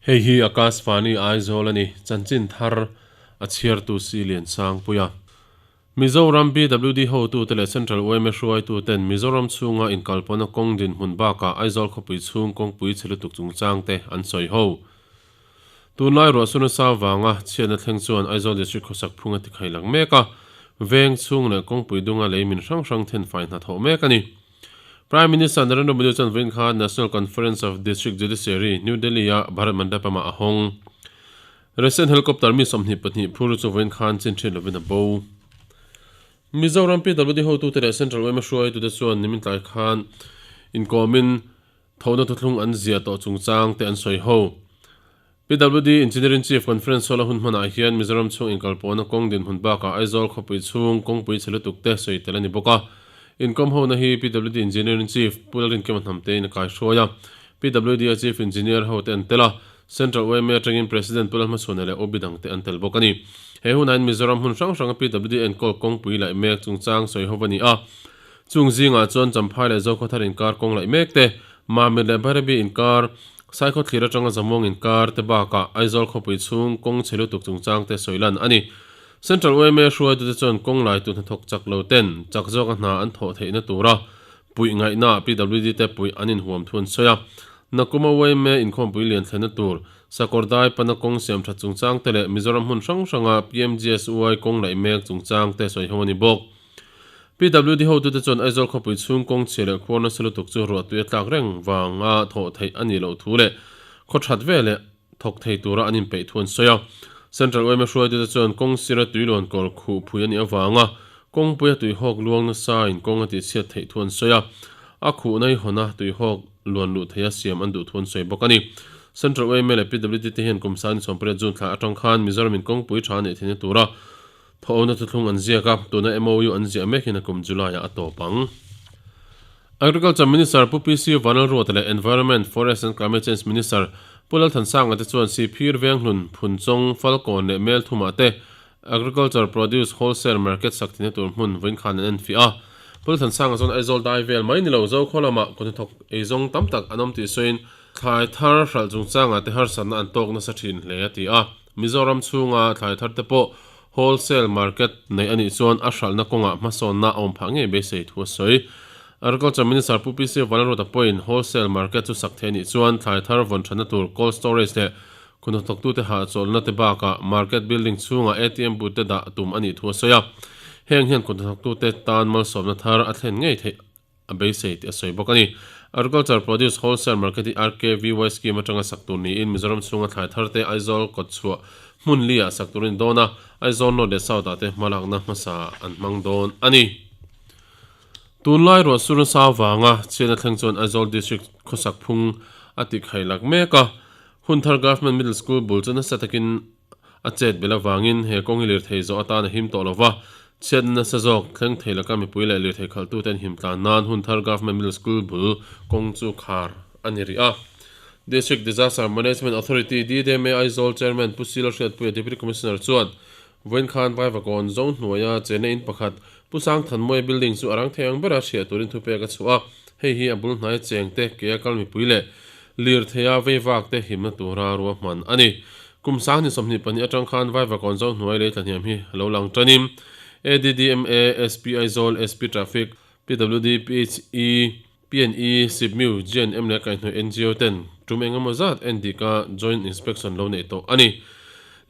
Hei hi Akashvani Aizawl a ni, chanchin thar a chhiartu si Liansangpuia. Mizoram PWD hotute leh Central yma hruaituten Mizoram chhunga inkalpawhna kawng dinhmun bakah Aizawl khawpui chhung kawngpui chhe lutuk chungchangte an sawi ho. Tunlai ruahsur nasa vanga chhiatna thleng chuan Aizawl District khawsak phung a tikhai lang mek a, veng chhung leh kawngpui dunga lei min hrang hrang thenfai hnathawh mek a ni. Prime Minister Narendra Modi chuan vawiin khan National Conference of District Judiciary, New Delhi-a Bharat Mandapam-ah a hawng. Russian helicopter mi 22 phur chu vawiin khan chin ṭhin lovin a bo. Mizoram PWD hotute leh Central yma hruaitute chuan nimin tlai khan inkawmin thona thuthlung an ziah tawh chungchang te an sawi ho. PWD Engineering Chief Conference Hall a hun hmanah hian Mizoram chhung inkalpawhna kawng dinhmun bakah Aizawl khawpui chhung kawngpui chhe lutuk te sawi tel a ni bawk a. Inkawm hona hi PWD Engineering Chief Pu Lalrinkima Hnamtein a kaihruai a. PWD a Chief Engineer ho te an tel a, Central yma atangin President Pu Lalhmachhuana leh OB dangte an tel bawk a ni. He hunah hian Mizoram hmun hrang hranga PWD enkawl kawngpui laih mek chungchang sawi ho a ni a. Chung zingah chuan Champhai leh Zokhawthar inkar kawng laih mek te, Mamit leh Bhairabi inkar, Saikhawthlir atanga Zamuang inkar te bakah Aizawl khawpui chhung kawng chhe lutuk chungchang te sawi lan a ni. Central yma hruaitute chuan kawng laitu hnathawk chak lo ten chak zawka hna an thawh theihna tura puih ngaihnaah PWD te puih an inhuam thu an sawi a. Nakuma yma inkhawmpui lian thlenna tur Sakawrdai pana kawng siam that chungchang te leh Mizoram hmun hrang hranga PMGSY kawng laih mek chungchang te sawi ho a ni bawk. PWD hotute chuan Aizawl khawpui chhung kawng chhia leh khuar nasa lutuk chu ruahtui a tlak reng vanga thawh theih a nih loh thu leh khaw that veleh thawk thei tura an inpeih thu an sawi a. Central yma hruaitute chuan kawng sira tuiluan kawr khuh phui a nih avanga kawngpuia tuihawk luang nasa in kawng a tihchhiat theih thu an sawi a. A khuhna hi hawna tuihawk luan luh theia siam an duh thu an sawi bawk a ni. Central yma leh PWD te hian kum 28 June thla atang khan Mizoram in kawngpui tha a neih theihna tura Thawhna thuthlung an ziak a, tuna MOU an ziah mek hian a kum July-ah a tawp ang. Agriculture Minister Pu PC Vanlalruata leh Environment, Forest and Climate Change Minister Pu Lalthansanga te chuan Sihphir Venghlun, Phunchawng, Falkawn leh Melthumah te Agriculture Produce Wholesale Market sak thihna tur hmun vawinkhan an enfiah a. Pu Lalthansanga chuan Aizawl dai vel mai ni lo Zokhaw lamah kawthnathawk eizawng tam tak an awm tih sawiin thlai thar hralh chungchangah te harsatna an tawk nasa thin hle a ti a. Mizoram chhunga thlai thar te pawh wholesale market neih a nih chuan a hralhna kawngah hmasawnna a awm phah ngei beisei thu a sawi. Agriculture Minister Pu PC Vanlalruata pawhin wholesale market chu sak theih a nih chuan thlai thar vawn thatna tur cold storage leh khuhnathawktute hahchawlhna te bakah market building chhungah ATM booth te dah tum a nih thu a sawi a. Heng hian khuhnathawktute tan malsawmna thar a thlen ngei theih a beisei tih a sawi bawk a ni. Agriculture Produce Wholesale Market hi RKVY scheme atanga sak tur niin Mizoram chhunga thlai thar te Aizawl kawtchhuah hmun li ah sak tur a ni dawn a, Aizawl North leh South ah te hmalakna hmasa an hmang dawn a ni. Tunlai ruahsur nasa avanga chhiatna thleng chuan Aizawl District khawsak phung a tikhaih lak mek a, Hunthar Government Middle School bul chu nasa takin A chet belh avangin he kawng hi lirthei zawh atan a him tawh lo va, chhiatna nasa zawk thleng thei laka mipui leh lirthei khalhtute an him tlan nan Hunthar Government Middle School bul kawng chu khar a ni rih a. District Disaster Management Authority, DDMA, Aizawl Chairman Pu Silo Hriatpuia Deputy Commissioner chuan vawiin khan Vaivakawn zo hnuaia chena in pakhat Pu Sangthanmawia building chu a rang thei ang bera hriah turin thupek a chhuah a, hei hi a bul hnaia chengte ke a kal mipui leh lirtheia veivak te himna tura ruahman a ni. Kum 2022 atang khan Vaivakawn zo hnuai lei tlahniam hi lo lang tanin ADDMA, SP Aizawl, SP Traffic, PWD, PHE, PNE, SIPMIU, GNM leh kaihhnawih NGO ten tum eng emaw zat endika Joint Inspection lo neih tawh a ni.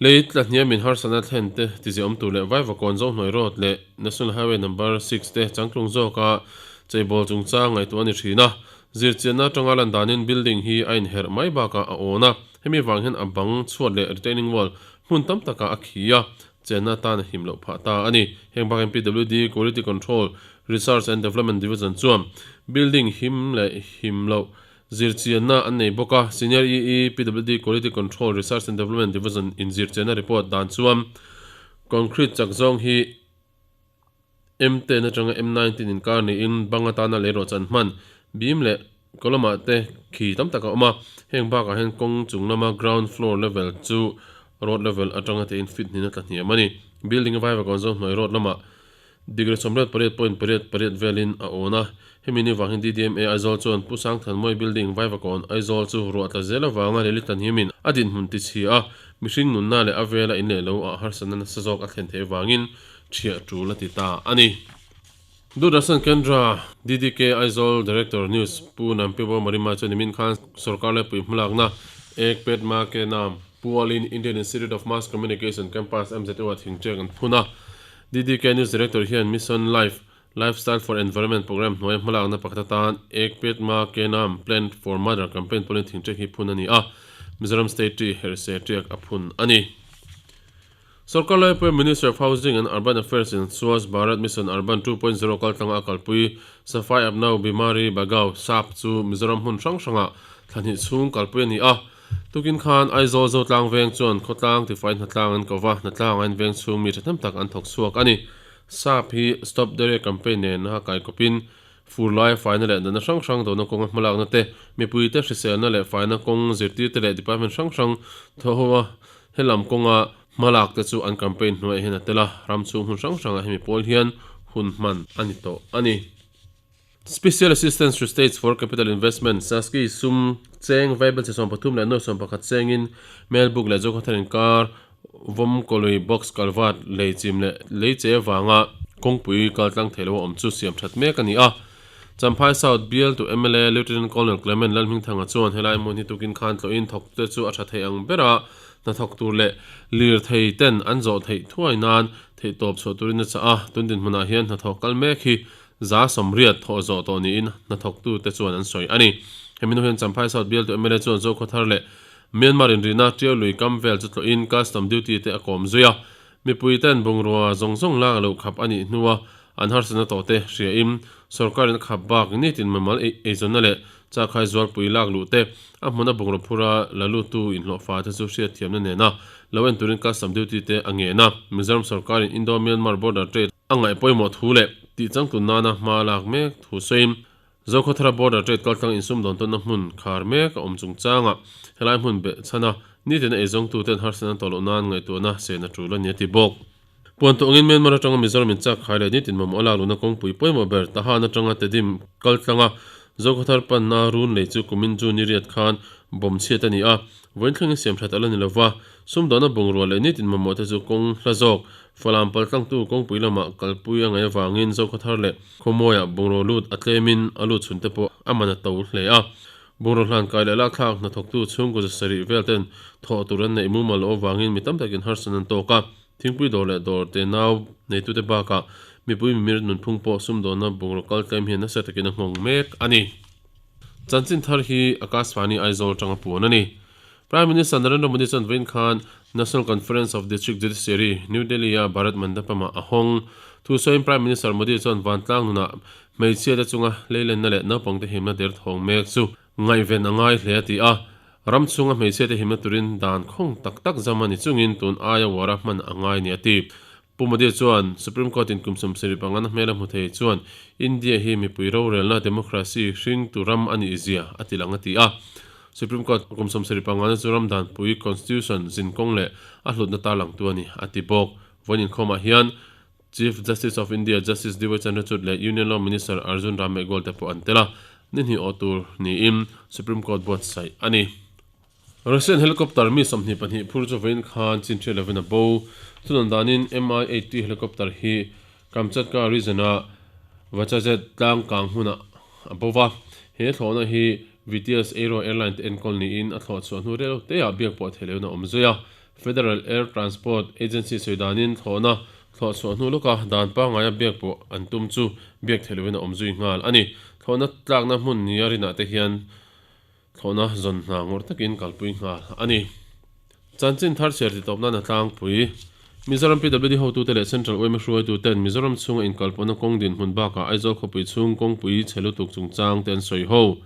Lei tlahniamin harsatna thlen te tiziahawm tur leh Vaivakawn zo hnuai road leh National Highway Number 6 te changtlung zawka cheibawl chungchang ngaihtuah a ni thin a. Zirchianna atanga lan danin building hi a inherh mai bakah a awn a, hemi vang hian a bang chhuat leh retaining wall hmun tam takah a khi a, chenna atan a him loh phah ta a ni. Heng bakah hian PWD Quality Control, Research and Development Division chuan building him leh him loh zirchianna an nei bawk a, Senior EE PWD Quality Control, Research and Development Division in zirchianna report dan chuan concrete chak zawng hi M10 atanga M19 inkar niin bang atana lei rawh chan hman bim leh column ah te khi tam tak a awm a, heng bakah hian kawng chung lama ground floor level chu road level atanga te in fit hnin a tla hniam a ni. Building a vaivakawn zo hnuai road lamah. Degree 88.88 velin a awn a. Hemi ni vang hian DDMA Aizawl chuan Pu Sangthanmawii Building, Vaivakawn, Aizawl chu ruah tla zel avanga leli tlanhiamin a dinhmun tichhia a, mihring nunna leh a vela in leh lo ah harsatna nasa zawk a thlen theih avangin ṭhiah ṭul a ti ta a ni. Doordarshan Kendra, DDK, Aizawl Director, News, Pu Nampibo Marima chuan nimin khan sorkar laipui hmalakna Ek Ped Ma Ke Naam pualin Indian Institute of Mass Communication Campus MZU ah thingṭek an phun a. DDK News Director hian Mission Life, Lifestyle for Environment programme hnuaia hmalakna pakhat atan Ek Ped Ma Ke Naam Plant for Mother campaign pawlin thingṭek hi phun a ni a, Mizoram State Tree herhse ṭiak a phun a ni. Sorkar laipui Ministry of Housing and Urban Affairs in Swachh Bharat Mission Urban 2.0 kaltlanga a kalpui Safai Apnao Bimari Bhagao, sap, chu Mizoram hmun hrang hrangah thla hnih chhung kalpui a ni a. Tukin khan Aizawl Zotlang veng chuan khawtlang tifai hnatlang an ko va, hnatlang ain veng chhung mi thahnem tak an thawk chhuak a ni. Sap hi Stop Diarrhea Campaign nen a kaikawpin fur laia faina leh natna hrang hrang dona kawnga hmalakna te, mipuite hriselna leh faina kawng zirtirte leh department hrang hrang thawhho a Helam kawnga hmalak te chu an campaign hnuaiah hian a tel a, ram chhung hmun hrang hrangah hemi pawl hian hun hman a ni tawh a ni. Special Assistance to States for Capital Investment, SASCI, sum cheng vaibel che 13 leh nuai 11 chengin Melbuk leh Zokhawthar inkar Vawmkawlui box culvert lei chim leh lei che vanga kawngpui kaltlang thei lo a awm chu siam that mek a ni a. Champhai South bial tu mla Lieutenant Colonel Clement Lalhmingthanga chuan helai hmun hi tukin khan tlawhin thawktute chu a tha thei ang bera hnathawk tur leh lirthei ten an zawh theih thuai nan theihtawp chhuah turin a chah a, tun dinhmunah hian hnathawk kal mek hi 180 thawh zawh tawh niin hnathawktute chuan an sawi a ni. Hemi hnu hian Champhai South bial tu mla chuan Zokhawthar leh Myanmar inrina Tiau lui kam vel chu tlawhin custom duty te a kawm zui a, Mipui ten bungrua zawng zawng lak loh khap a nih hnua an harsatna tawh te hriain sorkarin a khap bak nitin mamal eizawnna leh chahkhai zualpui lak luh te a hmuna bungraw phura la luttu inhlawhfa te chu hriatthiamna nena lo en turin custom duty te a ngen a. Mizoram sorkarin Indo-Myanmar border trade a ngaih pawimawh thu leh tihchangtlun nana hma lak mek thu sawiin Zokhawthara border trade kaltlang insumdawn tawnna hmun khar mek a awm chungchangah helai hmun behchhana nitin a eizawngtuten harsatna an tawh loh nan ngaihtuahna sen a tul a ni a ti bawk. Puan tawh angin Myanmar atanga Mizoram in chak khai leh nitin mamawh a lak luhna kawngpui pawimawh ber Tahan atanga Tedim kaltlanga Zokhawthar panna run lei chu kumin June ni riat khan bawm chhiat a ni a, vawiin thlengin siam that a la ni lova, sumdawnna bungrua leh nitin mamawh te chu kawng hla zawk Falam paltlangtu kawngpui lamah kalpui a ngaih avangin Zokhawthar leh Khawmawiah bungraw lut a tlemin a lut chhun te pawh a man a to hle a. Bungraw hlan kai leh lakthlak hnathawktu chhungkaw zasarih vel ten thawh tur an neih mumal loh avangin mi tam takin harsatna an tawk a. Thingpui dawr leh dawr te nau neitute bakah mipui mimir nunphung pawh sumdawnna bungraw kal tlem hian nasa takin a nghawng mek a ni. Chanchin thar hi Akashvani Aizawl atanga puan a ni. Prime Minister Narendra Modi chuan vawiin khan National Conference of District Judiciary, New Delhi-a Bharat Mandapam-ah a hawng. Thu sawiin Prime Minister Modi chuan vantlang nunah hmeichhiate chunga leilenna leh naupangte himna der thawng mek chu ngaihven a ngai hle a ti a. Ram chhunga hmeichhiate himna turin dan khawng tak tak zam a ni chungin tun aia uara hman a ngai ni a ti. Pu Modi chuan Supreme Court-in kum 75 na hmel a hmu thei chuan India hi mipui rorelna democracy hringtu ram a nih zia a ti lang a ti a. Supreme Court kum 75 na chu ram danpui, constitution, zinkawng leh a hlutna tarlangtu a ni a ti bawk. Vawiin inkhawmah hian Chief Justice of India Justice D Y Chandrachud leh Union Law Minister Arjun Ram Meghwal te pawh an tel a, ni hnih awh tur niin Supreme Court buatsaih a ni. Russian helicopter mi 22 phur chu vawiin khan chin hriat lovin a bo. Thunawn danin Mi-8 helicopter hi Kamchatka region-a Vachazet tlang kang hmunah a bo va. He thlawhna hi Vityaz Aero airline te enkawl niin a thlawh chhuah hnu reuh teah biak pawh theih lohin a awm zui a. Federal Air Transport Agency sawi danin thlawhna thlawh chhuah hnu lawka dan pangngaia biak pawh an tum chu biak theih lohin a awm zui nghal a ni. Thlawhna tlakna hmun nia rinah te hian Thlawhna zawn hna ngawrh takin kalpui nghal a ni. Chanchin thar chhiar ti tawp nan a tlangpui. Mizoram PWD hotute leh Central yma hruaituten Mizoram chhunga inkalpawhna kawng dinhmun bakah Aizawl khawpui chhung kawngpui chhe lutuk chungchang te an sawi ho.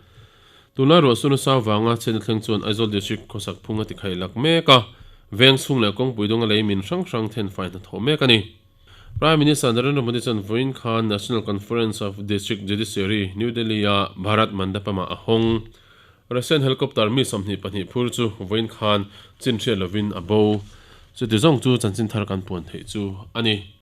Tunlai ruahsur nasa vanga chhiatna thleng chuan Aizawl District khawsak phung a ti khaih lak mek a, veng chhung leh kawngpui dunga lei min hrang hrang thenfai hnathawh mek a ni. Prime Minister Narendra Modi chuan vawiin khan National Conference of District Judiciary, New Delhi-a Bharat Mandapam-ah a hawng. Russian helicopter mi 22 phur chu vawiin khan chin hriat lovin a bo. Chuti zawng chu chanchin thar kan puan theih chu a ni.